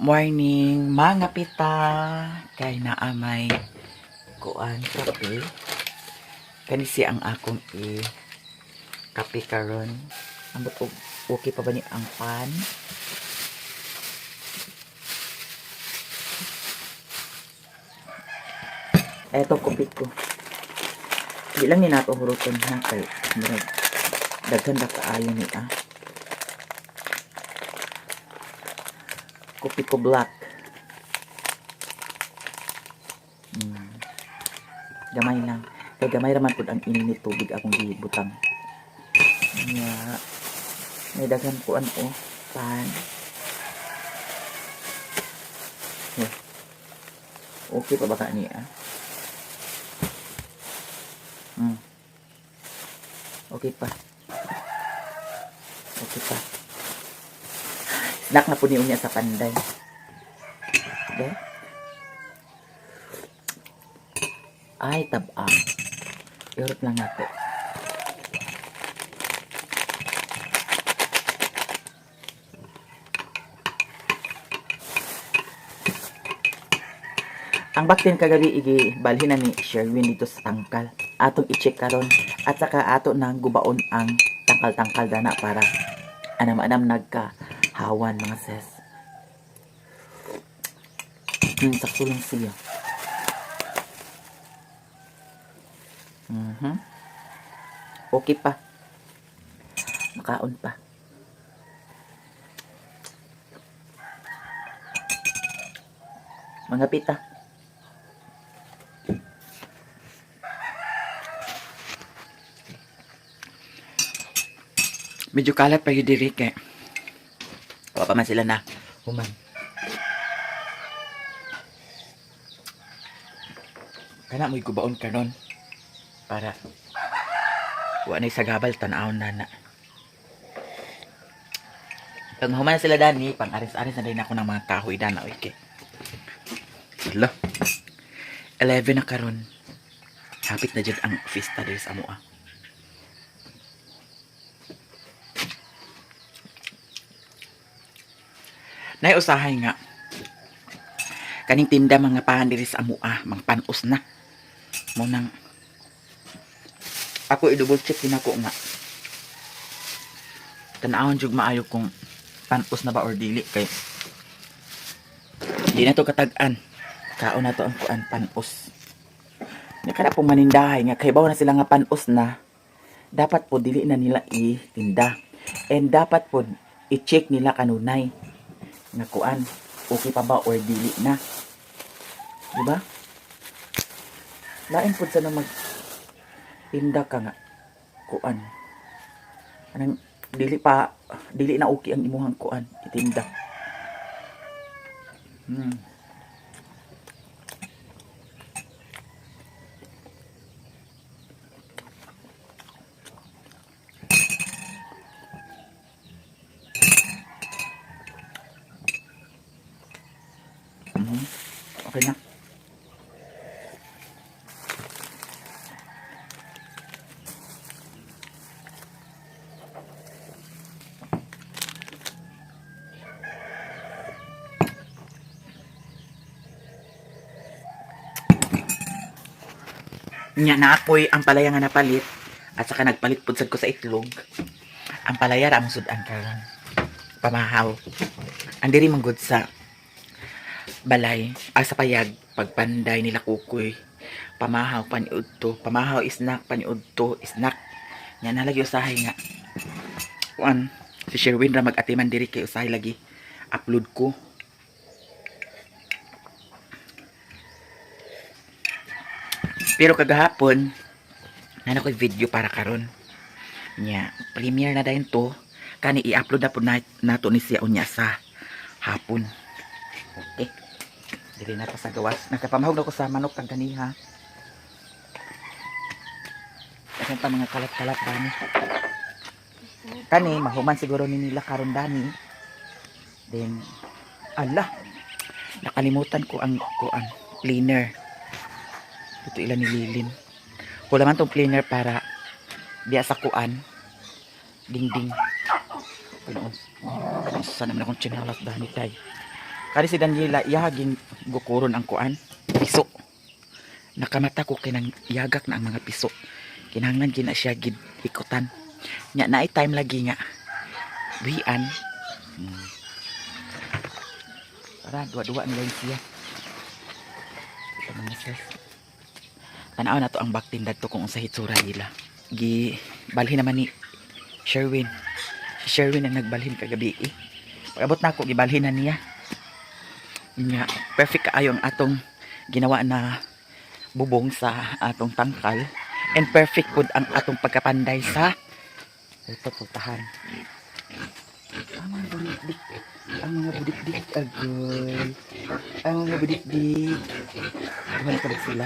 Morning mga pita, kay naa may kuan kape. Kani siya ang akong i kape karon. Ambot og okay pa ba ni ang pan? Eto kopi ko. Di lang ni nato huruton ha, kay murag daghan ra kaayo ni ah. Kopi ko black. Gamay lang. Kay gamay ra man pud ang init tubig akong gibutang. Nya may daghan kuan oh pan. Eh. Okay pa ba ka niya? Okay pa. Okay pa. Snack na po ni unya sa panday. Okay? Ay, tabang. Ihurot lang nato. Ang baktin kagabi igi balhin na ni Sherwin dito sa tangkal. Atong i-check karon at saka ato nang gubaon ang tangkal-tangkal dana para anam-anam nagkahawan mga sis. Sakto lang siya. Okay pa. Makaon pa. Mga pita. Medyo kalat pa yun diri kay. Wa pa man sila na human. Kana mo'y gubaon karon para wa na'y sagabal tan-awon na na. Pag mahuman na sila dani, pang aris-aris na din ako ng mga kahoy dana oy kay. Hala. 11 na karon. Hapit na jud ang fiesta diri sa amoa. Nay usahay nga. Kaning tinda mga pahan diri sa amoa, mga panos na. Mo nang ako i-double check din ako nga. Tan-awon jud maayo kung panos na ba or dili kay di na to katag-an. Kaon na to ang kuan panos. Nga kada pong manindahay nga kay bawo na sila nga panos na, dapat po dili na nila itinda. And dapat po i-check nila kanunay nga kuan okay pa ba or dili na. Di ba? Lain pud sa na mag tinda ka nga kuan. Anang dili pa dili na okay ang imuhang kuan itinda. Okay na. Nya na ako'y ang palaya nga napalit at saka nagpalit pud sad ko sa itlog. Ang palaya ra among sud-an karon. Pamahaw. Ang diri man gud sa balay, sa payag, pagpanday nila kukoy. Pamahaw paniudto, pamahaw snack paniudto, snack. Nya na lagi usahay nga. Kuan, si Sherwin ra mag-atiman diri kay usahay lagi upload ko. Pero kagahapon, nana ko'y video para karon. Nya, premiere na dayon to. Kani i-upload na po na, nato ni siya unya sa hapon. Okay. Dili na to sa gawas. Nakapamahog na ko sa manok kang kaniha. Daghan pa mga kalat-kalat dani. Kani mahuman siguro ni nila karon dani. Then ala, nakalimutan ko ang kuan cleaner. Ito ila nililin. Wala man tong cleaner para diya sa kuan. Dingding. Pinoon. Sa naman akong tsinalas dani tay. Kani si Daniela, iyaging gukuron ang kuan. Piso. Nakamata ko kay nang yagak na ang mga piso. Kinahanglan gina siya gid ikutan. Nya naay time lagi nga. Buhian. Para duwa-duwa nila yung siya. Ito mga sis. Tanaw na to ang baktin dadto kung unsa hitsura nila. Gi balhin naman ni Sherwin. Si Sherwin ang nagbalhin kagabi eh. Pag-abot na ako, gibalhin na niya. Nga, perfect kaayo ang atong ginawa na bubong sa atong tangkal. And perfect pud ang atong pagkapanday sa ito pultahan. Ang mga budikdik. Ang mga budikdik, agoy. Ang mga budikdik. Duhan pa sila.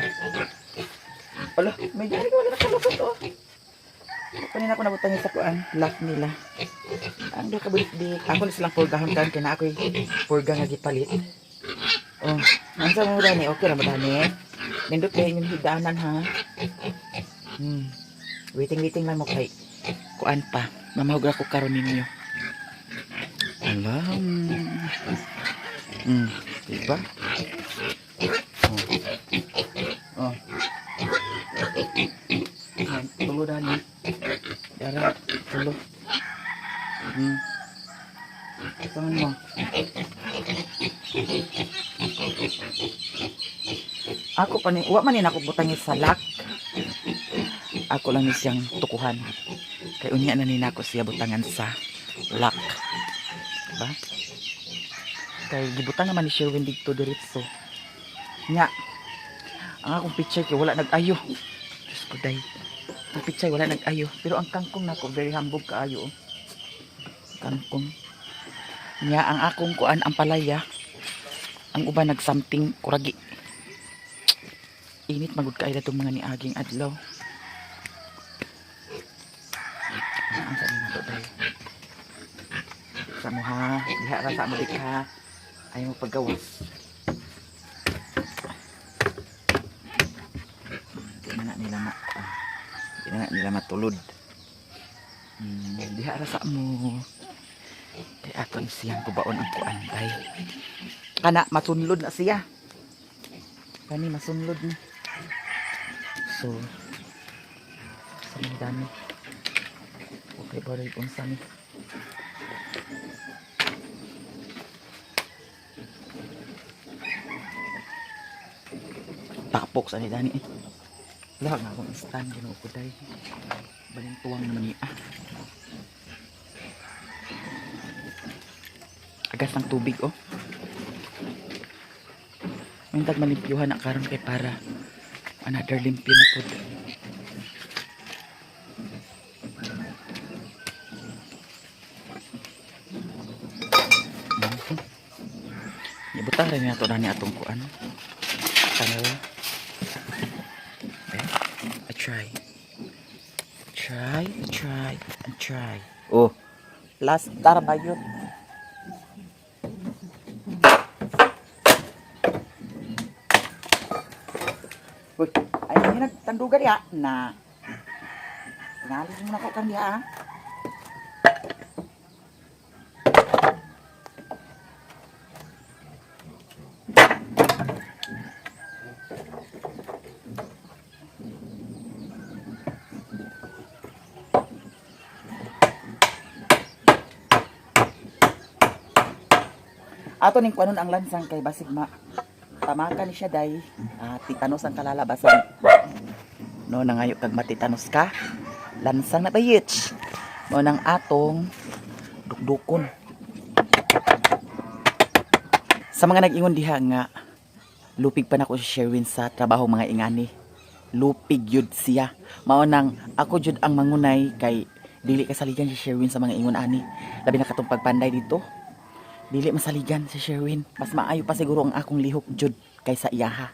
Ala, may gari wala nakalusot oh. Kanina ko nabutang sa kuan, lock nila. Ang duha ka budikdik. Ako na silang purgahon kan kay na ako'y purga nga gipalit. Oh, unsa mo dani? Okay ra mo dani? Nindot kay inyong higdaanan ha. Waiting waiting lang mo kay kuan pa. Mamahog ra ko karon ninyo. Ala. Diba? Oh. Oh. Yan, tulo dani. Dara, tulo. Tangan mo. Ako pa ni, wa man ni nako butangin sa lock. Ako lang ni siyang tukuhan. Kay unya na ni nako siya butangan sa lock. Diba? Kay gibutang naman ni Sherwin didto diretso. Nya. Ang akong picture kay wala nag-ayo. Diyos ko day. Ang picture wala nag-ayo. Pero ang kangkong nako very hambog kaayo. Oh. Kangkong. Nya ang akong kuan ang palaya. Ang uban nag something kuragi. Init magud kaayo datong mga niaging adlaw. Ang sa nato day. Sa mo ha, diha ra sa mo dikha. Ay mo paggawas. Di na nga nila ma ah, di na nga nila matulod. Diha ra sa mo. Kay aton siyang kubaon ang kuan day. Kana masunlod na siya. Kani masunlod ni. So sa mga dami. Okay, baroy unsa ni. Tapok sa ni Dani eh. Wala nga akong stand Ginoo ko day. Balintuwang naman ni ah. Agas ng tubig oh. May tag malimpyuhan na karon kay para another limpyo na pud. Ibutang rin nato na ni atong kuan. Kanila. Okay. I try. Try, try, and try. Oh. Plastar ba yun? Uy, ay hindi nagtandugan ya. Na. Tingalis mo na ko kan diha ah. Ato ning kuanon ang lansang kay basig ma tamaka ni siya day. Ah, titanos ang kalalabasan. No, nangayo kag matitanos ka. Lansang na bayit. Mo nang atong dukdukon. Sa mga nag-ingon diha nga lupig pa nako si Sherwin sa trabaho mga ingani. Lupig yud siya. Mao nang ako jud ang mangunay kay dili kasaligan si Sherwin sa mga ingon ani. Labi na katong pagpanday dito. Dili masaligan si Sherwin. Mas maayo pa siguro ang akong lihok jud kaysa iyaha.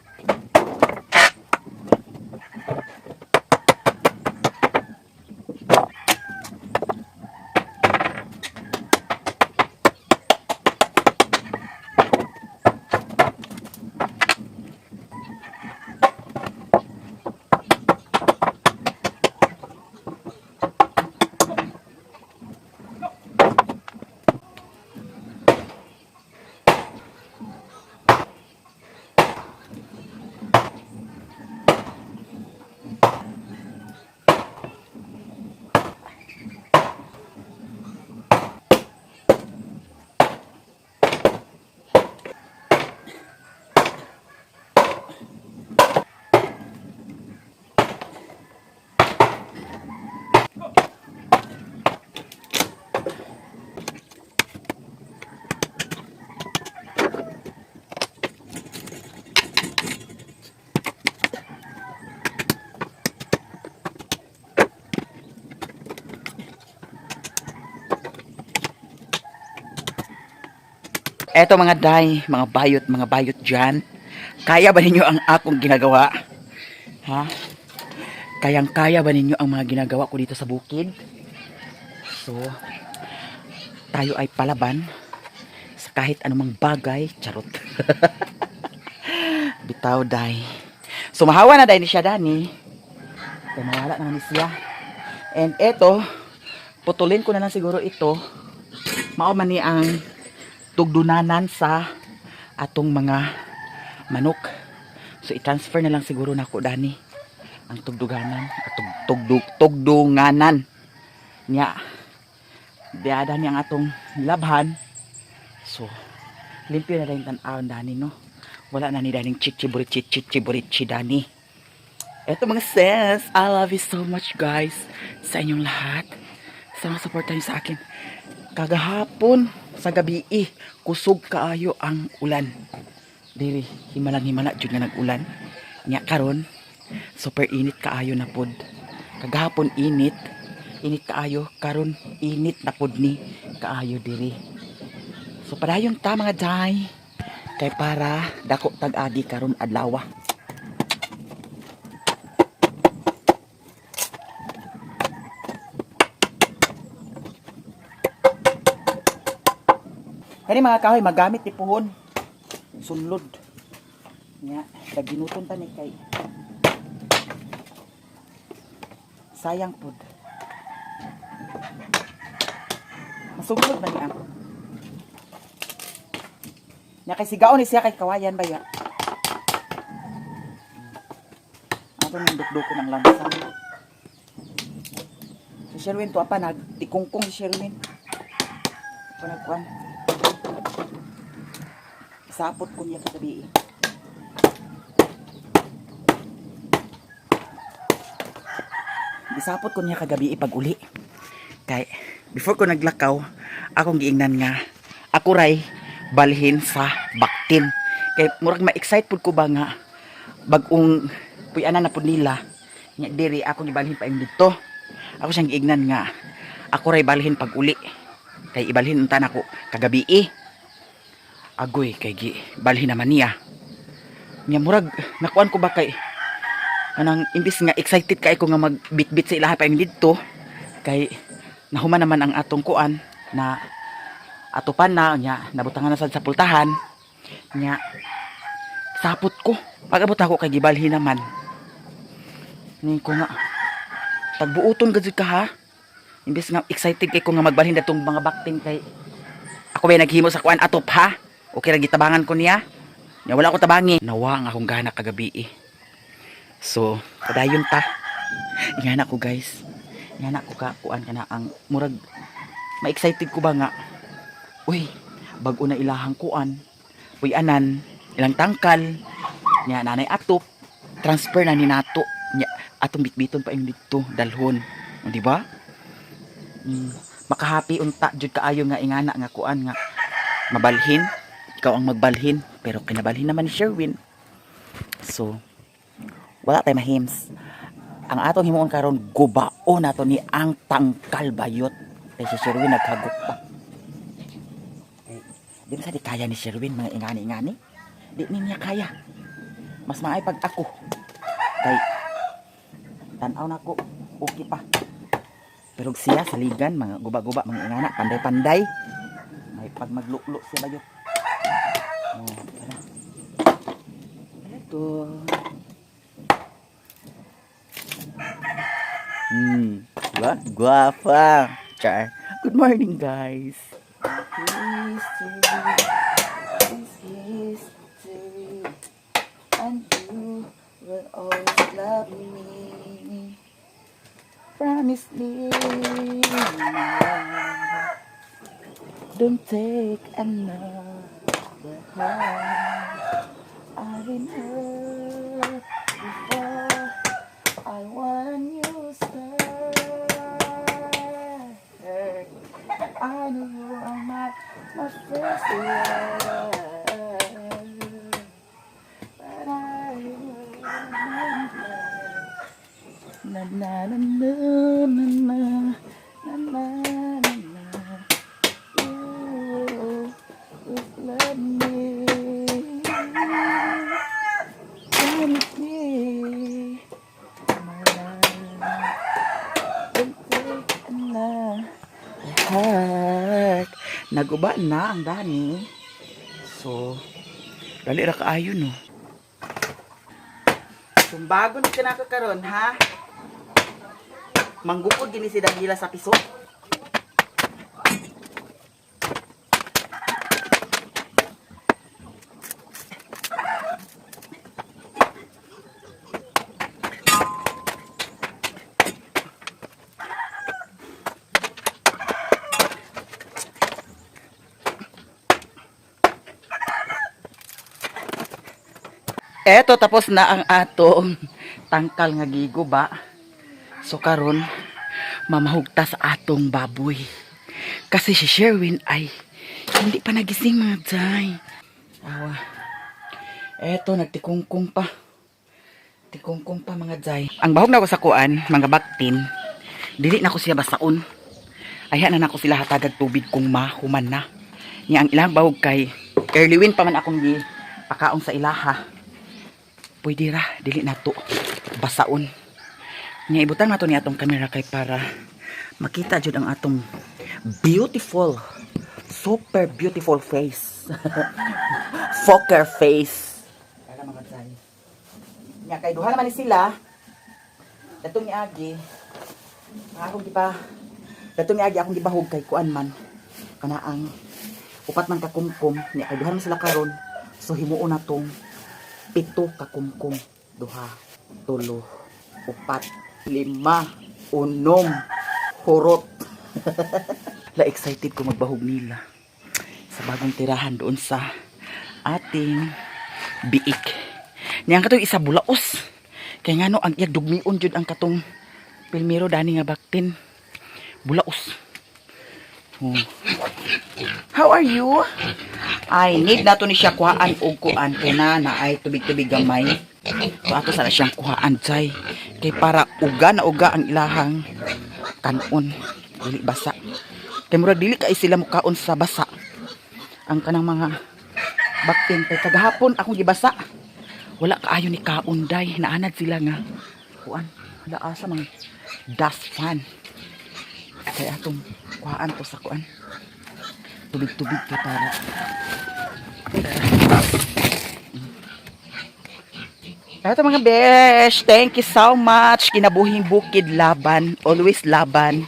Eto, mga day, mga bayot dyan. Kaya ba ninyo ang akong ginagawa? Ha? Kayang-kaya ba ninyo ang mga ginagawa ko dito sa bukid? So, tayo ay palaban sa kahit anumang bagay. Charot. Bitaw, day. So, mahawa na day ni siya, Dani. Kaya mawala naman ni siya. And eto, putulin ko na lang siguro ito. Mao man ni ang tugdunanan sa atong mga manok. So i-transfer na lang siguro nako dani ang tugduganan, at tugdunganan niya. Diada niya ang atong labhan. So limpyo na rin tan-awon dani, no. Wala na ni daning chichi burichi chichi burichi dani. Eto, mga sis, I love you so much, guys, sa inyong lahat. Sa mga support niyo sa akin. Kagahapon sa gabi eh, kusog kaayo ang ulan. Diri, himalang himala jud nga nag-ulan. Nya karon, super init kaayo na pod. Kagahapon init, init kaayo, karon init na pod ni kaayo diri. So padayon ta, mga day. Kay para dako tag-agi karon adlaw. Kani mga kahoy magamit ni puhon. Sunlod. Nya, daginuton ta ni kay sayang pud. Masunod ba niya? Nya kay sigaon ni siya kay kawayan ba ya? Ato nang dukdukon ang lamsa. Si Sherwin to apa nagtikungkong si Sherwin. Pa nagkuan. Sapot ko niya kagabi eh. Gisapot ko niya kagabi pag uli. Kay before ko naglakaw, akong giingnan nga ako ray balhin sa baktin. Kay murag ma-excite pud ko ba nga bag-ong puy-anan na pud nila. Nya diri ako gibalhin pa dito. Ako siyang giingnan nga ako ray balhin pag uli. Kay ibalhin unta nako kagabi eh. Agoy kay gi balhin naman niya. Nya murag nakuan ko ba kay kanang imbis nga excited kay ko nga magbitbit sa ilaha pa yung didto kay nahuman naman ang atong kuan na atupan na nya nabutangan na sad sa pultahan nya. Sapot ko pag-abot ako kay gibalhin naman ni ko nga tagbuoton gud ka ha. Imbes nga excited kay ko nga magbalhin datong mga baktin kay ako ba naghimo sa kuan atop ha, okay ra gitabangan ko niya nya, wala ko tabangi, nawa ang akong gana kagabi eh. So padayon ta. Ingana ko, guys, ingana ko ka kuan kana ang murag ma-excited ko ba nga uy, bag-o na ilahang kuan uy anan ilang tangkal nya, nanay atop, transfer na ni nato nya, atong bitbiton pa yung didto dalhon. O, di ba? Makahappy unta jud kaayo nga ingana nga kuan nga mabalhin ikaw ang magbalhin, pero kinabalhin naman ni Sherwin. So wala tay mahims. Ang atong himuon karon, gubao nato ni ang tangkal bayot kay si Sherwin naghagok pa. Eh, di ba sa di kaya ni Sherwin mga ingani-ingani, di ni niya kaya. Mas maay pag ako kay tan-aw nako okay pa, pero siya saligan mga guba-guba, mga ingana, panday-panday may pag magluklo siya bayot. Oh, tara. Eto. Diba? Guwapa. Char. Good morning, guys. History is history. And you will always love me. Promise me now. Don't take another heart. I've been hurt before. I want a new start. I know you are not my first love, but I will na na na na na na na na na na. Ooh, this love. Dani. Dani be my love. Don't take na heart. Naguba na ang Dani. So, dali ra kaayo, no. Tumbagon ka na karon, ha? Manggupod gini si Dagila sa piso. Eto, tapos na ang atong tangkal nga giguba. So karon mamahugta sa atong baboy. Kasi si Sherwin ay hindi pa nagising, mga day. Awa. Eto, nagtikungkong pa. Tikungkong pa, mga day. Ang bahog na ko sa kuan, mga baktin. Dili na ko siya basaon. Ayhan na nako sila hatagag tubig kung mahuman na. Nya ang ilang bahog kay early win pa man akong gi pakaon sa ilaha. Pwede ra, dili na to basaon. Nya ibutang nato ni atong camera kay para makita jud ang atong beautiful, super beautiful face. Fokker face. Para, mga day. Nya kay duha naman ni sila. Datong ni Agi. Akong gipa Datong ni Agi akong gibahog kay kuan man. Kana ang upat man ka kumkum nya kay duha man sila karon. So himuon na tong pito ka kumkum. Duha, tulo, upat, lima, unom, hurot. La, excited ko magbahog nila sa bagong tirahan doon sa ating biik. Niya ang katong isa bulaos. Kaya nga no, ang iyag dugmion jud ang katong pilmiro dani nga baktin. Bulaos. Oh. How are you? I need na to ni siya kuhaan og kuan kay na na ay tubig-tubig gamay. So ato sana siyang kuhaan jay. Kay para uga na uga ang ilahang kanon. Dili basa. Kay murag dili kay sila mukaon sa basa. Ang kanang mga baktin kay kagahapon akong gibasa. Wala kaayo ni kaon, day. Naanad sila nga. Kuan, wala asa mga dust fan. Kay atong kuhaan to sa kuan. Tubig-tubig kay para. Eto, mga besh, thank you so much. Kinabuhing bukid laban, always laban.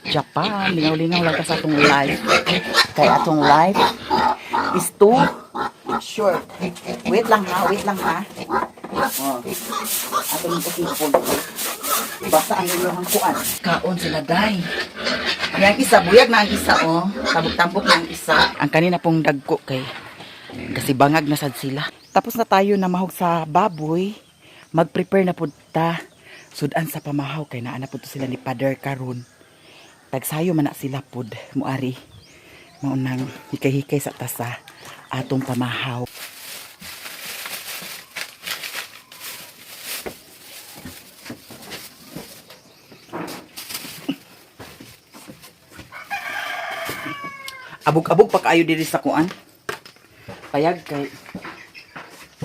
Japan, lingaw-lingaw lang ka sa atong life. Kay atong life is too short. Wait lang ha, wait lang ha. Oh. Atong kusipon. Basta ang inyong kuan. Kaon sila, day. Yang isa, buyag na ang isa, oh. Tambok-tambok na ang isa. Ang kanina pong dagko kay kasi bangag na sad sila. Tapos na tayo na mahog sa baboy. Mag-prepare na pud ta. Sudan sa pamahaw kay naa na pud to sila ni Father karon. Tagsayo man na sila pud muari. Maunang hikay-hikay sa tasa atong pamahaw. Abog-abog pa kaayo diri sa kuan. Payag kay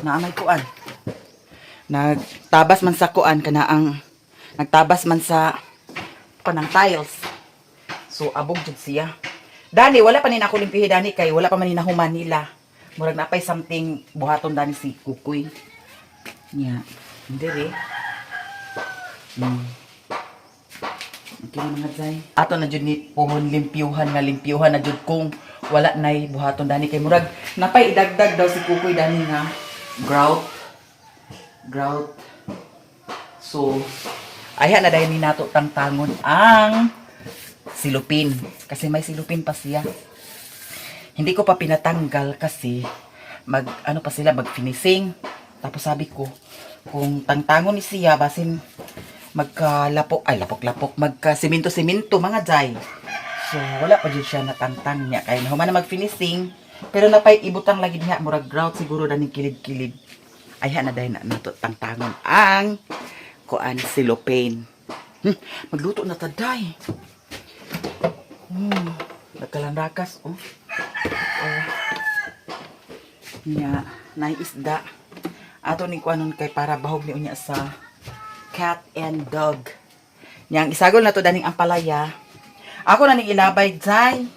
naamay kuan. Nagtabas man sa kuan kana ang nagtabas man sa panang tiles. So abog jud siya. Dani wala pa ni nako limpihi dani kay wala pa man ni nahuman nila. Murag napay something buhaton dani si Kukoy. Nya, diri. Okay na, mga zay. Ato na jud ni pohon limpyuhan nga limpyuhan na jud kung wala nay buhaton dani kay murag napay idagdag daw si Kukoy dani nga grout. Grout. So ayha na dayon ni nato tangtangon ang silupin kasi may silupin pa siya. Hindi ko pa pinatanggal kasi mag ano pa sila, mag finishing. Tapos sabi ko kung tangtangon ni siya basin magkalapok ay lapok-lapok, magka simento-simento, mga jay. So wala pa jud siya natangtang niya kay nahuman na mag finishing pero napay ibutang lagi niya murag grout siguro daning kilid-kilid. Ayha na dayon na nato tangtangon ang kuan silupin. Magluto na ta, day. Nagkalanrakas, oh. Oh. Nya, nay isda. Ato ni kuanon kay para bahog ni unya sa cat and dog. Nya ang isagol na to daning ampalaya. Ako na ning ilabay, Jai.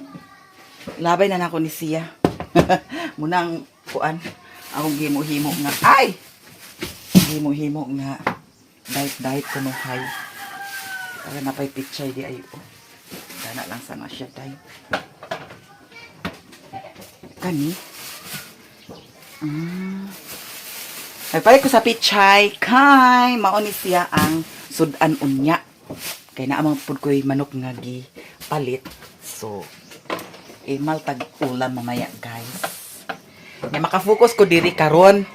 Ilabay na nako ni siya. Munang kuan akong gimo-himo nga ay. Gimo-himo nga diet diet kuno hay. Para napay pichay di ay oh. Dana lang sana siya day. Kani? Nagpalit ko sa pichay kay mao ni siya ang sudan unya. Kay naa man pud ko'y manok nga gipalit. So, imal tag ulam mamaya, guys. Nya maka-focus ko diri karon.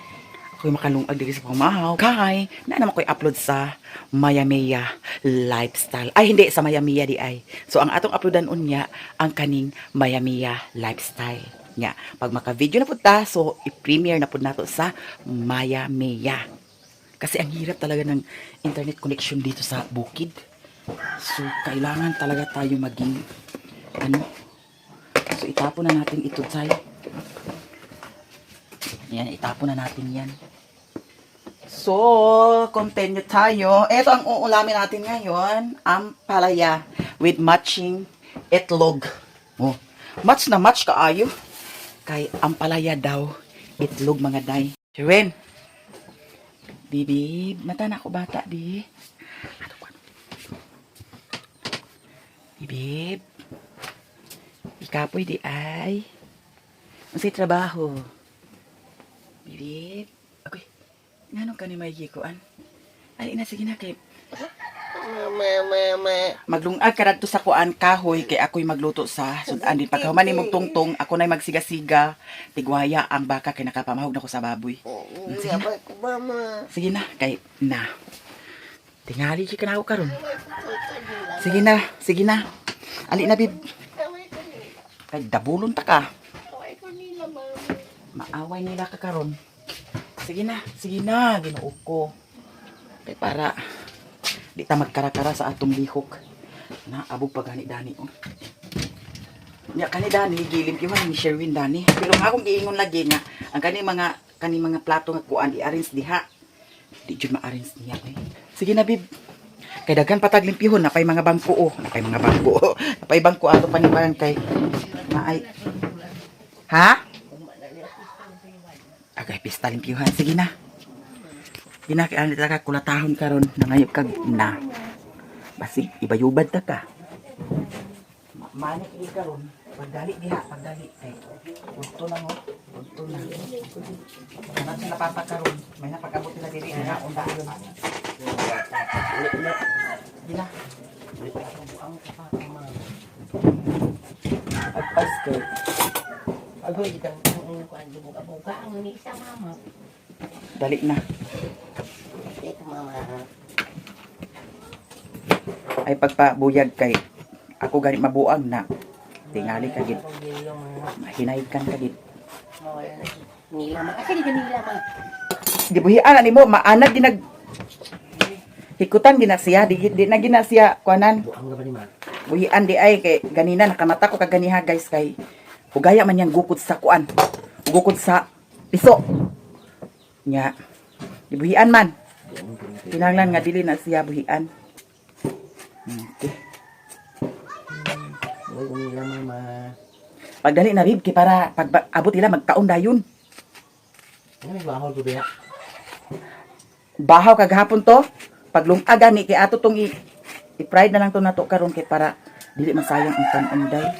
Ako'y makalungag diri sa pamahaw. Kay, na naman ko'y upload sa Maya Maya Lifestyle. Ay, hindi, sa Maya Mia di ay. So, ang atong uploadan unya, ang kaning Maya Mia Lifestyle. Nya, pag maka-video na pud ta, so i-premiere na pud nato sa Maya Mia. Kasi ang hirap talaga ng internet connection dito sa bukid. So, kailangan talaga tayo maging, ano, so itapon na natin ito, Zay. Yan, itapon na natin yan. So, continue tayo. Ito ang uulamin natin ngayon, ang palaya with matching itlog. Oh, match na match kaayo. Kay ampalaya daw, itlog, mga day. Sherwin. Bibi, mata na ako bata di. Ato ko ano. Bibib. Ikapoy di ay. Unsay trabaho? Bibib. Agoy. Nganong kani may gikuan? Ay na, sige na kay maglungag ka radto sa kuan kahoy kay ako'y magluto sa sudan din. Pagkahuman nimong tungtong, ako na'y magsiga-siga, tigwaya ang baka kay nakapamahog na ko sa baboy. Sige na. Sige na kay na. Tingali ka na ako karon. Sige na, sige na. Ali na, bib. Kay dabulon ta ka. Maaway nila ka karon. Sige na, Ginoo ko. Kay para di ta magkarakara sa atong lihok. Na abog pa gani dani oh. Nya kani dani gilim gyud ni Sherwin dani. Pero nga akong giingon lagi nga ang kani mga plato nga kuan i-arrange diha. Di jud ma-arrange niya eh. Sige na, bib. Kay daghan pa tag limpyuhon, napay mga bangko oh, napay mga bangko. Oh. Napay bangko ato panibayan kay naay. Ha? Agay pista limpyuhan. Sige na. Sige na kay ani ta ka kulatahon karon nangayop kag na. Basig ibayubad ta ka. Mani kay karon. Pagdali diha, pagdali kay. Udto na mo, udto na. Kana sila papa karon. May napag-abot nila diri nga unda ayon. Di na. Agpas kay. Agoy, itang ang kuan buka ang ni sa mama. Dali na. Ito, mama. Ay pagpabuyag kay ako gani mabuang na. Tingali ka gid. Mahinaykan ka gid. Mawala na si nila ma. Asa di ka nila ma? Gibuhian na nimo maanad ginag hikutan gina siya di, di na gina siya kuanan. Buang ka ba ni ma? Buhian di ay kay ganina nakamata ko kaganiha, guys, kay hugaya man yang gukod sa kuan, gukod sa piso nya gibuhian man kinahanglan nga dili na siya buhian. Okay. Uy, nila mama. Pagdali na, rib, kay para pag abot nila magkaon dayon. Ano may bahol ko ba? Bahaw kagahapon to paglungagan ni kay ato tong i-fried na lang to nato karon kay para dili man sayang ang tan-on day,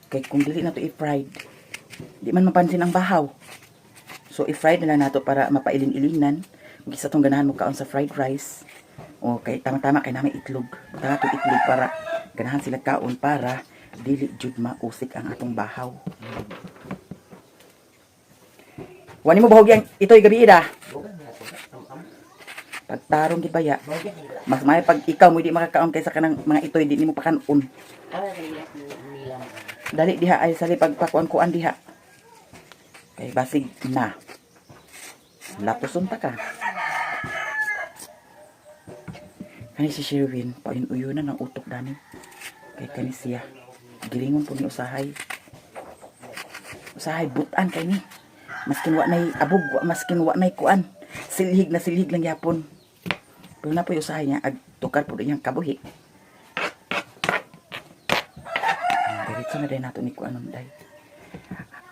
kay kung dili na to i-fried di man mapansin ang bahaw. So i-fried na lang nato para mapailin-ilinan kung isa tong ganahan mo kaon sa fried rice. Okay, tama-tama kay namin itlog. Tama tong itlog para ganahan sila kaon, para dili jud mausik ang atong bahaw. Wani mo bahog yang ito'y gabi ida. Bukan na to. Am am. Pagtarong gid baya. Bahol nila. Mas may pag ikaw mo di makakaon kaysa kanang mga itoy di nimo pakanon. Ano nila nila ma? Dali diha ay sali pagpakuan-kuan diha. Kay basig na. Lapuson ta ka. Kani si Sherwin, pauyun-uyunan ang utok dani. Kay kani siya. Gilingon po ni usahay. Usahay butan kay ni. Maskin wa nay abog, wa maskin wa nay kuan. Silhig na silhig lang yapon. Pero na po usahay niya, ag tukar po iyang kabuhi. Diretso na din nato ni kuan day.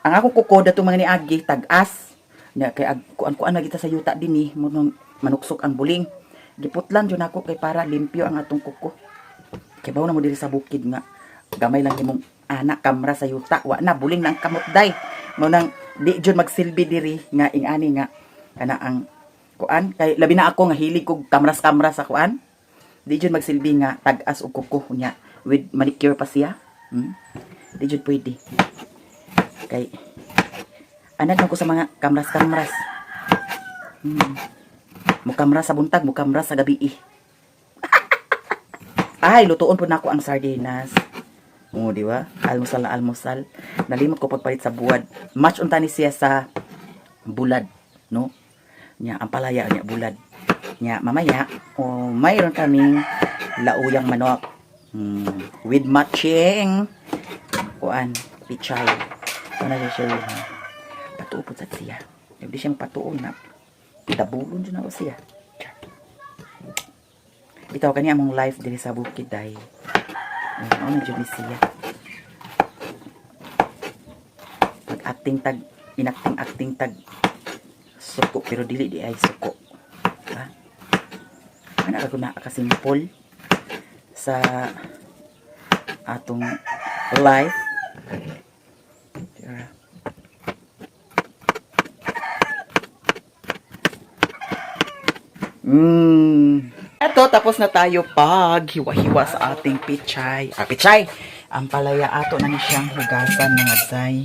Ang akong kuko datong mga niagi tag-as. Nya kay ag kuan-kuan na kita sa yuta dinhi mo nang manuksok ang buling. Giputlan jud nako kay para limpyo ang atong kuko. Kay bawo na mo diri sa bukid nga gamay lang imong anak kamra sa yuta, wa na buling na ang kamot day. Mo nang di jud magsilbi diri nga ing-ani nga kana ang kuan kay labi na ako nga hilig kog kamras-kamra sa kuan. Di jud magsilbi nga tag-as og kuko nya with manicure pa siya. Di jud pwede. Kay anad man ko sa mga kamras-kamras. Mukamras sa buntag, mukamras sa gabi. Ay, lutuon po na ako ang sardinas. Oo, di ba? Almusal na almusal. Nalimot ko pagpalit sa buwad. Match unta ni siya sa bulad, no? Nya ang palaya niya bulad. Nya mamaya, oh, mayroon kaming lauyang manok. With matching kuan, pichay. Ano na siya siya? Patuo po sa siya. Hindi siyang patuo na. Dabulon dyan ako siya. Char. Bitaw kani among life diri sa bukid day. Ano na jud ni siya. Pag acting tag inacting acting tag suko pero dili di ay suko. Ha? Ana ka na kasimple sa atong life. Tara. Eto, tapos na tayo pag hiwa-hiwa sa ating pichay. Ah, pichay! Ang palaya ato na ni siyang hugasan, mga day.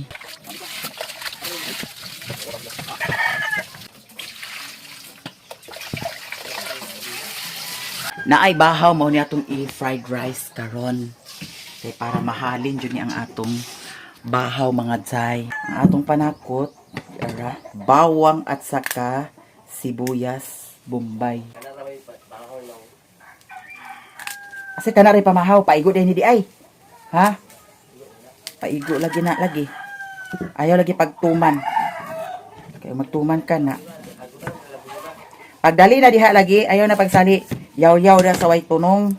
Naay bahaw mao ni atong i-fried rice karon. Kay para mahalin jud ni ang atong bahaw, mga day. Ang atong panakot, ara, bawang at saka sibuyas, bombay. Kasi kana rin pamahaw, paigo din ni di ay. Ha? Paigo lagi na lagi. Ayaw lagi pagtuman. Kaya magtuman ka na. Pagdali na diha lagi, ayaw na pagsali. Yaw-yaw na sa way tunong.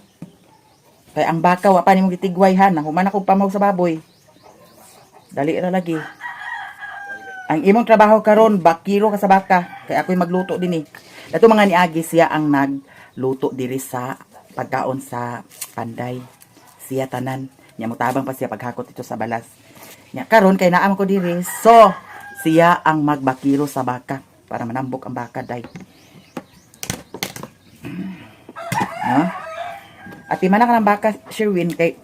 Kay ang baka wa pa nimo gitigway ha, nahuman akong pamaw sa baboy. Dali ra lagi. Ang imong trabaho karon bakiro ka sa baka kay ako'y magluto din eh. Dato mga niagi siya ang nagluto diri sa pagkaon sa Panday. Siya tanan. Nya motabang pa siya paghakot ito sa balas. Nya karon kay naam ko diri. So siya ang magbakiro sa baka para manambok ang baka day. No? At mana ka ng baka, Sherwin, kay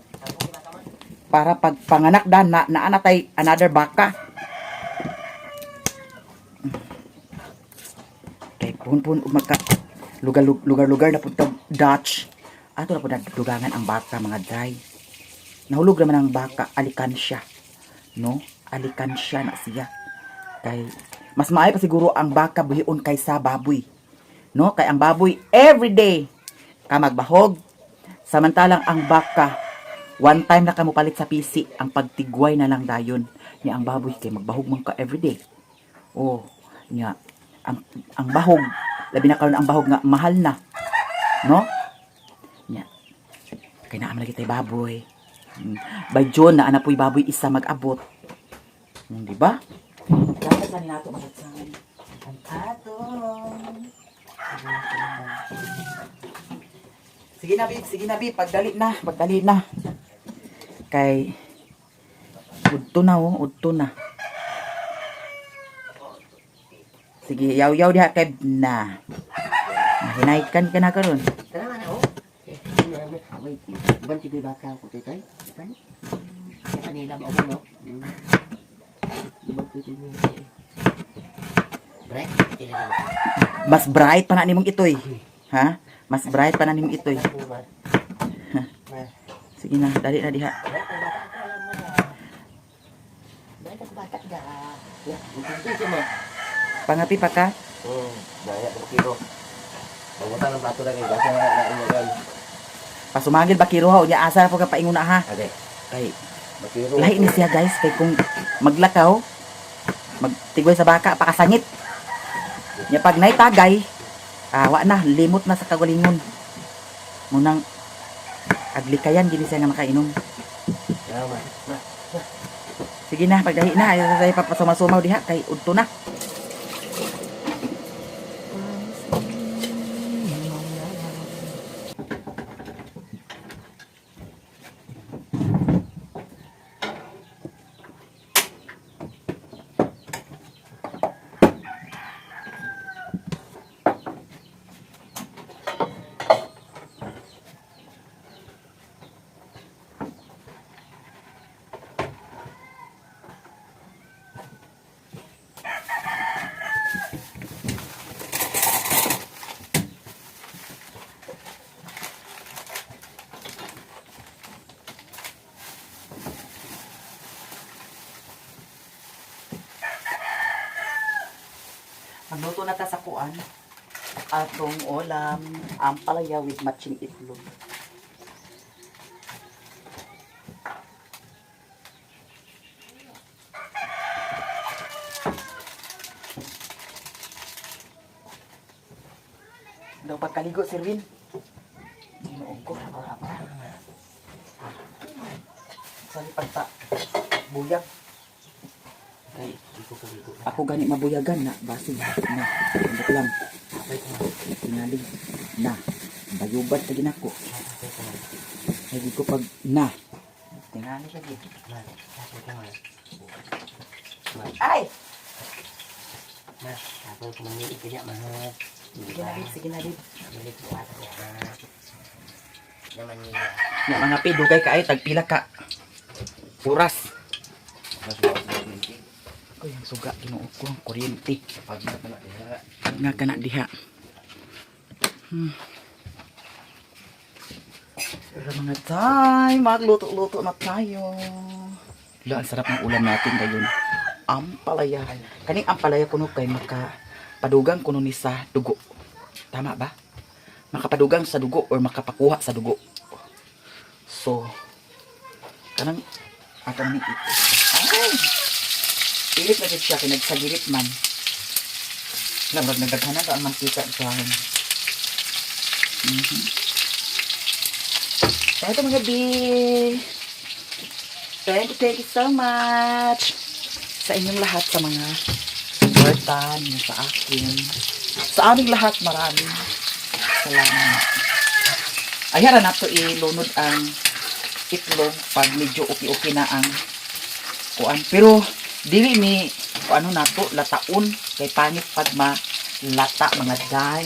para pag panganak dan na naana tay another baka. Kay pun-pun ug magka lugar lugar lugar na pud tag Dutch. Ato na pud dugangan ang baka, mga dry. Nahulog naman ang baka alikansya. No? Alikansya na siya. Kay mas maayo pa siguro ang baka buhion kaysa baboy. No? Kay ang baboy every day ka magbahog. Samantalang ang baka one time na ka mopalit sa PC, ang pagtigway na lang dayon. Nya ang baboy kay magbahog man ka every day. Oh, nya ang bahog, labi na karon ang bahog nga mahal na. No? Nya. Kay naa man lagi tay baboy. By June na ana po'y baboy isa mag-abot. Di ba? Dapat sa nato magatsan. Ang atong. Sige na, babe. Sige na, babe. Pagdali na. Pagdali na. Kay, udto na, oh. Udto na. Sige, yaw-yaw diha kay na. Mahinaykan ka na karon. Tara na oh. Wait, ban tigoy baka ko titoy. Ban. Sa kanila ba no? Ban titoy ni. Break, tila. Mas bright pa na nimong itoy. Ha? Mas bright pa na nimong itoy. Sige na, dali na diha. Bright ang bata ga. Ya, bukan siya mo. Pangapi pa ka? Daya ko kilo. Mabuta ng plato na kay gasa na na inyo gan. Pasumangil ba kiro ha? Unya asa na po ka painguna ha? Okay. Kay Bakiro. lahi ni siya, guys, kay kung maglakaw Magtigway sa baka pakasangit. Nya pag naitagay, wa na limot na sa kagalingon. Munang aglikayan gini siya nga makainom. Ma, ma. Sige na, pagdahi na. Ayaw sa papasuma-sumaw diha kay udto na. Magluto na ta sa kuan. Atong ulam, ampalaya with matching itlog. Daw pagkaligo, Sir Win. Ginuog ko. Sorry, pagpa. Buyag. Kay, di ko kaligo. Ako gani mabuyagan na basig na ambot lang Apay ko ma. tingali na bayubad lagi nako Apay ko ma. lagi ko pag na tingali lagi. Ma, apay ko ma. Ma, Ay, ma, apay ko mangiit ka diya, ma. sige na babe, sige na babe. Dili ko ata niya, ha. Naman niya. Na mga pi dugay ka ay tagpila ka oras. Uy, ang suga Ginoo ko ang kuryente nga kana diha. Pero mga tay, magluto-luto na tayo. Lo, ang sarap ng ulam natin ngayon. Ampalaya. Kaning ampalaya kuno kay maka padugang kuno ni sa dugo. Tama ba? Makapadugang sa dugo or makapakuha sa dugo. So, kanang atong ni ay! Pilit na jud siya kay nagsagirit man. Lamag nagdaghanan ka ang mantika dyan. Thank you mga B. Thank you so much sa inyong lahat, sa mga suporta niyo sa akin. Sa aming lahat, maraming salamat. Ayan na nato ilunod ang itlog pag medyo okay-okay na ang kuan. Pero dili ni kuan ano nato lataon kay pangit pag malata mga day.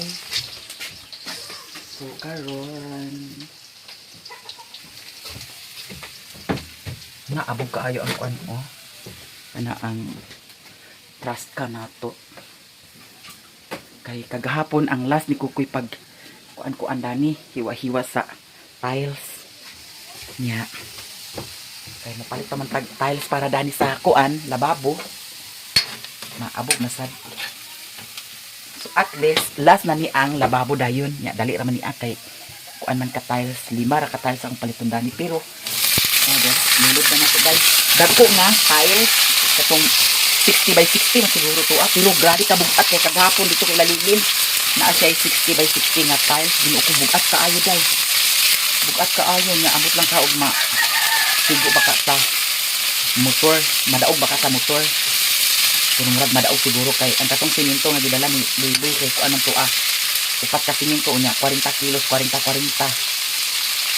So karon naabog kaayo ang kuan oh. Ana ang trust ka nato. Kay kagahapon ang last ni Kukoy pag kuan kuan dani hiwa-hiwa sa tiles niya. Kay mopalit pa man tag tiles para dani sa kuan lababo. Maabog na sad. So at least last na ni ang lababo dayon nya dali ra man ni kay kuan man ka tiles, lima ra ka tiles ang paliton dani pero oh, des, nilod na nato guys. Dagko nga tiles katong 60 by 60 man siguro to ah, pero grabe ka bugat kay kagahapon dito kay lalilin naa siya ay 60 by 60 nga tiles. Ginoo ko, bugat kaayo day, bugat kaayo nya ambot lang ka og ma sigo baka sa motor, madaog baka sa motor, pero murag madaog siguro kay ang katong simento nga gidala ni Luyloy kay kuan man to ah, upat ka simento unya 40 kilos, 40 40,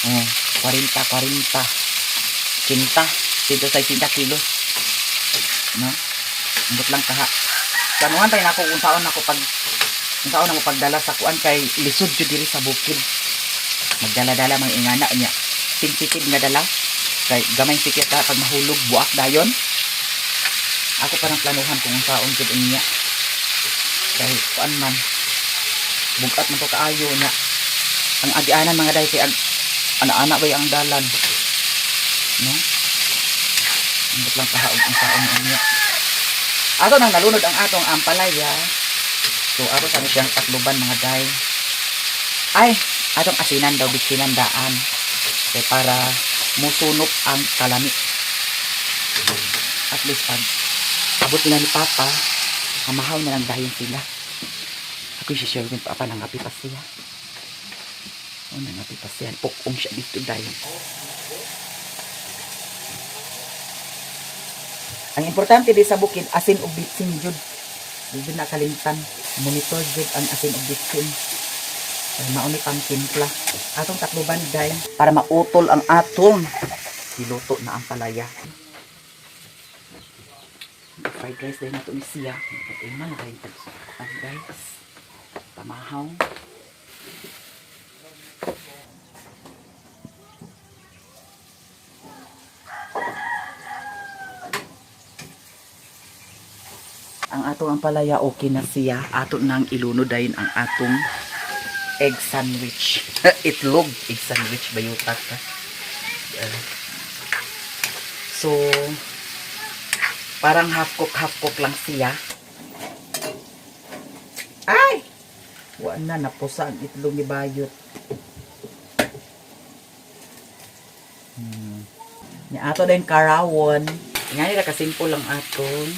oh, 40 40 80 160 kilos, no? Ambot lang kaha planuhan tayo nako kung saan ako pag kung saan ako pagdala sa kuan kay lisod jud diri sa bukid magdala-dala mga ingana niya, sensitive nga dala kay gamay sikit ka pag mahulog buak dayon. Ako pa ng planuhan kung unsaon jud niya kay kuan man bugat man to kaayo nya ang agianan mga day kay ag ana-ana bay ang dalan, no? Ambot lang kahaog ang taon niya. Ato nang nalunod ang atong ampalaya. So ato sa siyang takluban mga day. Ay, atong asinan daw, bitsinan daan kay para musunok ang kalami. At least pag Abot nila ni Papa. Kamahaw na lang dayon sila. Ako si Sherwin pa nangapi pa siya. Oh, nangapi pa siya. Pukong siya dito dayon. Ang importante di sa bukid, asin ug bitsin jud. Di jud na kalimtan. Monitor jud ang asin ug bitsin. Ay, mao ni pang timpla. Atong takluban day para mautol ang atong giluto na ang palaya. Fried rice day nato ni siya. Pag-iman na kayong tagsukan guys. Pamahaw. Ang atong ampalaya okay na siya. Ato nang ilunod dayon ang atong egg sandwich. Itlog egg sandwich bayutak ka. So parang half cook lang siya. Ay! Wa na napusa ang itlog ni Bayot. Ni ato din karawon. Nga nila kasimple lang atong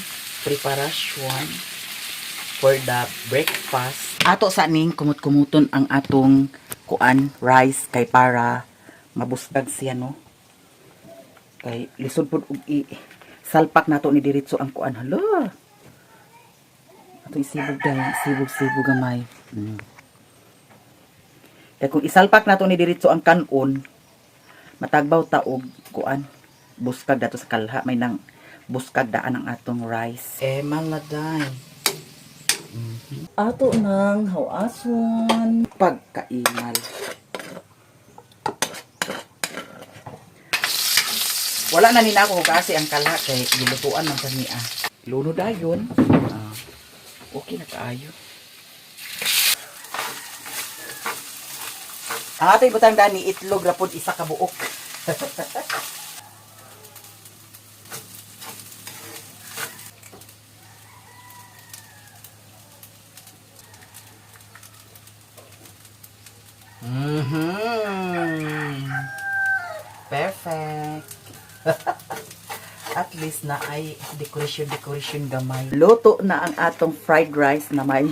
preparasyon for the breakfast. Ato sa ning kumut-kumuton ang atong kuan rice kay para mabusdag siya, no. Kay lisod pud og i salpak nato ni diretso ang kuan. Hala. Ato isibog dahil sibog-sibog gamay. Kay kung isalpak nato ni diretso ang kanon, matagbaw ta og kuan buskag dato sa kalha may nang buskag daan ang atong rice. Eh maladay. Ato nang hawason pagkaimal. Wala na nila ako kasi ang kalha kay gilutuan man sa niya. Luno dayon. Ah, okay na kaayo. Ang ato ibutang dani itlog ra pod isa ka buok. Perfect. At least na ay decoration decoration gamay. Luto na ang atong fried rice na may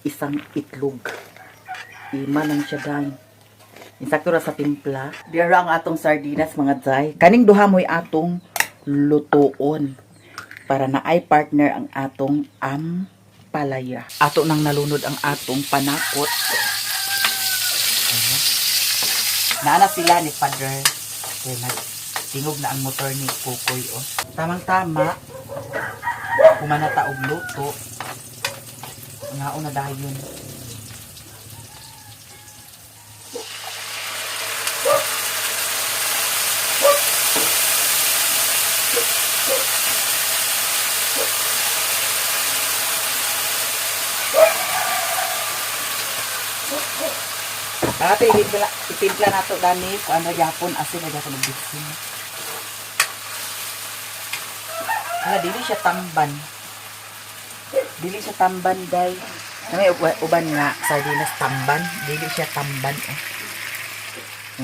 isang itlog. Ima nang siya dahil. Insakto ra sa timpla. Dira ang atong sardinas mga day. Kaning duha mo'y atong lutuon para na ay partner ang atong ampalaya. Ato nang nalunod ang atong panakot. Ayan. Naana sila ni Father. Kaya nagtingog na ang motor ni Kukoy. Oh. Tamang-tama. Kumanata og luto. Nga na dayon. Ate, itimpla, itimpla nato dani kung ano yapon asin na gyapon og bitsin. Hala, dili siya tamban. Dili siya tamban, day. Na may uban nga sardinas tamban, dili siya tamban eh.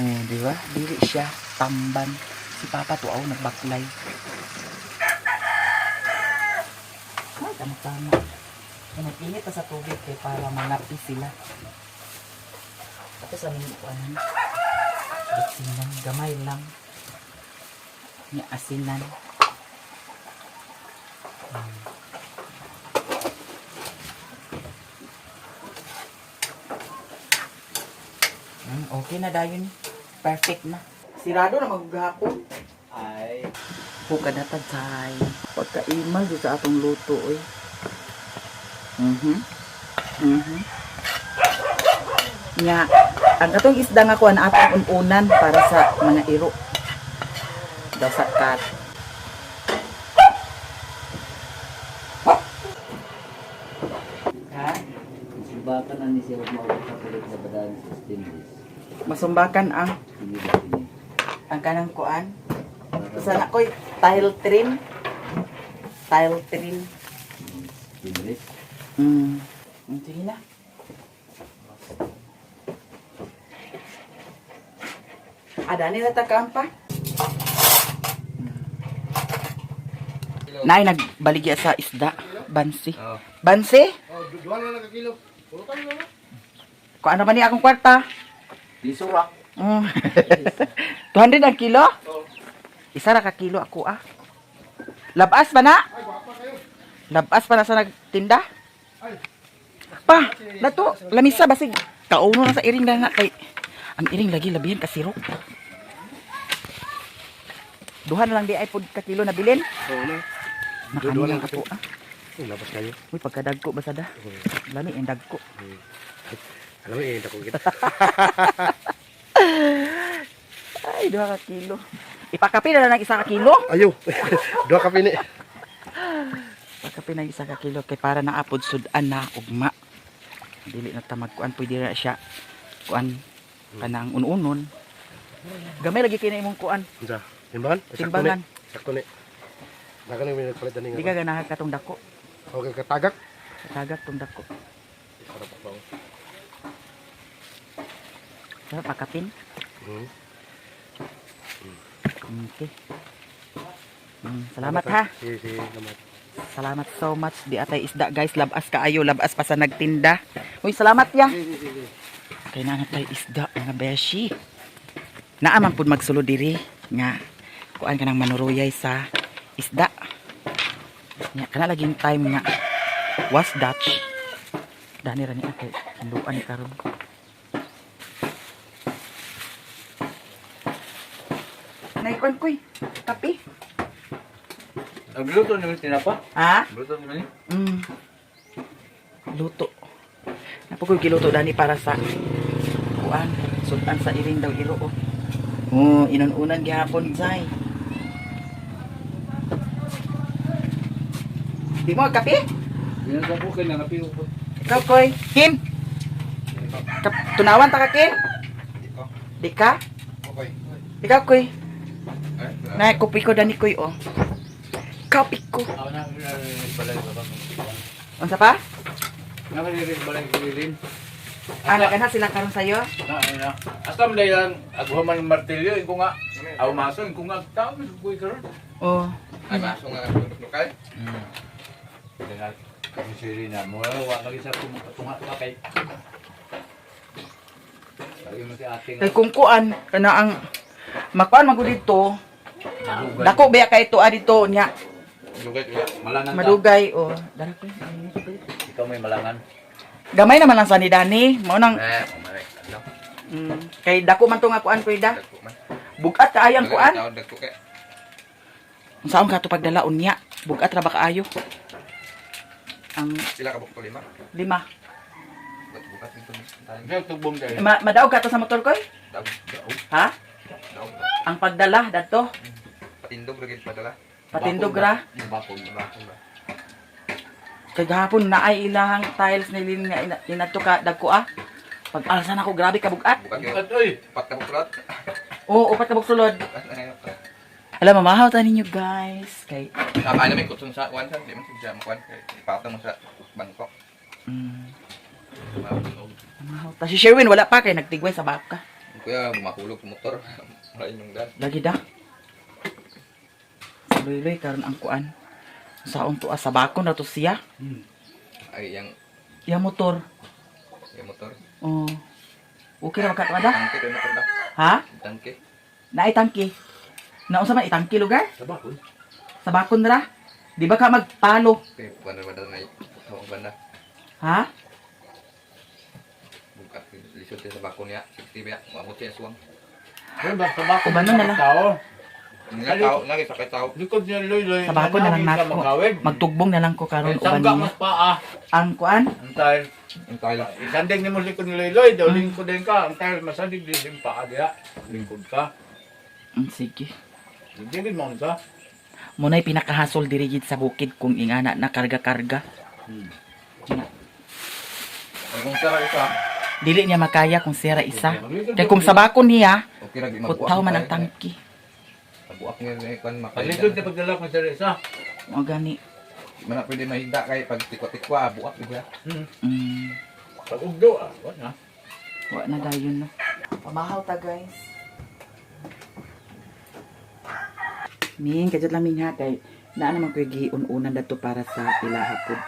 Oh, di ba? Dili siya tamban. Si Papa tuaw nagbaklay. Ay, tama-tama. Nag-init pa sa tubig kay para manapi sila. Tapos sa mga kuanan. Bitsinan, gamay lang. Nga asinan. Okay na dayon. Perfect na. Sirado na maghapon. Ay. Puka na tagay. Pagkaimal dito sa atong luto eh. Nga, ang atong isda nga kuan atong ununan para sa mga iro. Daw sa kat. Ha? Sumbatan na ni siya huwag maulit sa badan sa stainless. Masumbakan ang Hindi ba ini? ang kanang kuan. Sana ko'y tile trim. Tile trim. Stainless? Sige na. Ada ni nata kampa. Nay nagbaligya sa isda. Bansi. Oh. Bansi? Oh, duha na lang ka kilo. Pulutan na lang. Kung ano ba ni akong kwarta? Lisura. 200 ang kilo? Isa ra ka kilo ako ah. Labas ba na? Ay, gwapa kayo. Labas pa na sa nagtinda? Ay. Pa, nato, lamisa basig. Kauno na sa iring na nga kay ang iring lagi labihan kasirok. Duha na lang di ay pod ka kilo na bilin. Oo na. Nakano Duha lang lang ako ah. Ay, labas kayo. Uy, pagkadagko basada. Lami ang dagko. Alam mo, eh, dako kita. Ay, 2 ka kilo. Ipakape na lang ng 1 ka kilo. Ayo. Duha ka pini. Pagkape na 1 ka kilo kay para naapod sudan na ugma. Dili na ta magkuan, pwede na siya kuan kanang ununon. Gamay lagi kay na imong kuan. Unsa? Timbangan? Sakto ni. Timbangan. Sakto ni. Dagan ni may nagpalit ani Di nga. ka ganahan katong dako. Okay, katagak. Katagak tong dako. Sarap pa. Sarap pakapin. Okay. Salamat ha. Sige, sige, salamat. Salamat so much. Di atay isda guys, labas kaayo, labas pa sa nagtinda. Uy, salamat ya. Sige, sige, sige. Kay naa na tay isda mga beshi. Naa man pud magsulod diri nga kuan ka nang manuruyay sa isda. Nya kana laging time nga was Dutch. Dani ra ni kay hinduan ni karon. Naikuan koy, kape. Nagluto naman tinapa? Ha? Luto naman ni? Luto. Napukoy giluto dani para sa kuan, sudan sa iring daw iro oh. Oh, inununan gihapon zay. Di mo kape? Ginasa ko kay nangapi ko. Ikaw koy. Kim. Tunawan ta ka Kim? Di ka? Okay. Ikaw koy. Na kopi ko dani koy oh. Kape ko. Ako na balay ba ba? Unsa pa? Nakaririn balay kilirin. Ana kana sila karon sayo? Na na. Asta man lang agwa man martilyo inko nga. Aw maso inko nga tao mis ko karon. Oh. Ay, maso nga lokal. Dengan misiri na mo wa lagi sa tunga ka kay. Lagi mo si ate Kay kung kuan kana ang makuan man gud dito. Dako ba kay ito dito nya. Dugay tuya. Malangan ka. Madugay oh. Dara ko. Ikaw may malangan. Gamay naman lang sa ni Dani. Mao nang Eh, umaray. Ano? Kay dako man to nga kuan kuy da. Dagko man. Bugat kaayo ang kuan. Dagko dagko kay. Unsaon ka to pagdala unya? Bugat ra ba kaayo? Ang Sila ka bukto lima. lima. Bukat nito. Tayo. Ikaw tugbong tayo. Madaog ka to sa motor koy? Daog, daog, Ha? daog. Ang pagdala dadto. Patindog ra gid padala. Patindog ra. Bakon. Bakon ba? Kay gahapon naay ilahang tiles ni Lin nga inadto ka dagko ah. Pag alsa nako grabe ka bugat. Bukat kayo. At oy, Pat ka buklat. Oo, 4 ka buok sulod. Alam, mamahaw ta ninyo guys. Kay Tama na may kutsun sa kuan sa di man sa kuan kay ipatong mo sa bangkok. Mamahaw ta. Si Sherwin wala pa kay nagtigway sa baka. Kuya mahulog sa motor. Wala inyong dan. Lagi da. Luy-luy karon ang kuan. Saon to sa bakon na to siya. Ay yang Yang motor. yang motor. Oh. Okay ra ka da? Tangke kay motor da. Ha? Tangke. Naay tangki. Naunsa man itangki lugar? Sa bakon. Sa bakon ra. Di ba ka magpalo? Kay kuan ra ba na tawag banda. Ha? Bukat lisod sa bakon niya. 60 ba? Moabot siya suwang. Ay, ba sa bakon. Ubanon na lang. Tao. Nga tao, nga sakay tao. Likod niya loy loy. Sa bakon na lang Nanawin ka nako. magkawig. Magtugbong na lang ko karon Eh, uban sangga niya. mas paa. Ang kuan? Ang tile. Ang tayo. Isandig ni mo likod ni Loy Loy, daw lingkod din ka. Ang tile masandig din yung paa diha. Lingkod ka. Sige. Hindi din mo unsa. Muna'y pinakahasol diri gid sa bukid kung ingana na karga-karga. Nga. Kung sara isa, Dili niya makaya kung sira isa. Kay kung sa bakon niya, okay ra gid magbuak. putaw man ang tangki. Buak nga ni kuan Palikod makay. na pagdala ko sa isa. O gani. Mana pwede mahigda kay pag tikwa-tikwa buak gid. Pag ugdo ah, wa na. Wa na dayon no. Pamahaw ta guys. Ming, kajot lang ming ha kay Naa naman ko'y giun-unan dato para sa ilaha pud.